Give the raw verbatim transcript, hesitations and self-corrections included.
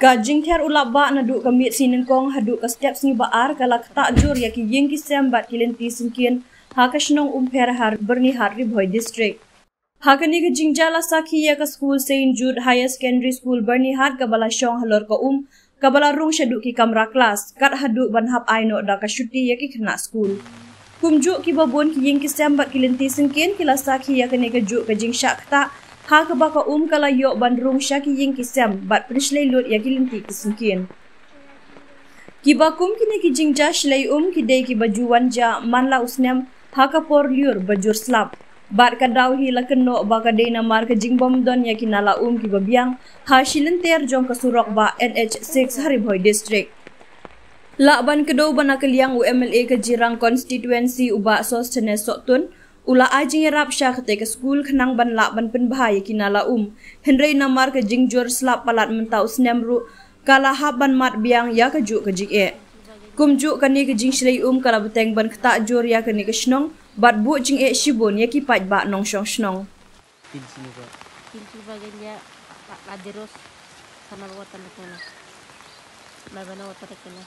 Ka jingther u lap bah naduh ka miet sngi nyngkong haduh ka step sngi ba ar ka la ktah jur ïa ki ïing ki sem bad ki lynti syngkien ha ka shnong Umpher ha Byrnihat, Ri Bhoi District. Ha kane ka jingjia la sakhi ïa ka skul Saint Jude Higher Secondary School Byrnihat kaba la shong halor ka um, kaba la rung shaduh ki kamra klas, kat haduh ban hap ai noh da ka shuti ïa ki khynnah skul. Kumjuh kiba bun ki ïing ki sem bad ki lynti syngkien ki la sakhi ïa kane kajuh ka jingshah ktah, ha kaba ka um ka la ïoh ban rung sha ki ïing ki sem bad pynshlei lut ïa ki lynti ki syngkien. Kiba kum kine ki jingjia shlei um ki dei kiba ju wan jia man la u snem ha ka por lyiur ba jur slap. Bad ka daw hi la kynnoh ba ka dei namar ka jingbym don ïa ki nala um kiba biang ha shilynter jong ka surok bah N H six ha Ri Bhoi District. Lah ban kdew ba na ka liang u M L A ka Jirang Constituency u Bah Sosthenes Sohtun u la ai jingïarap sha katei ka skul khnang ban lah ban pynbha ïa ki nala um. Hynrei namar ka jingjur slap palat mynta u snem ruh ka la hap ban mad biang ïa kajuh ka jingeh. Kumjuh kane ka jingshlei um ka la bteng ban ktah jur ïa kane ka shnong bad buh jingeh shibun ïa ki paidbah nongshong shnong. Pinsi ba ganya la, la dirus sana ba watan kena. Ba bana watan kena.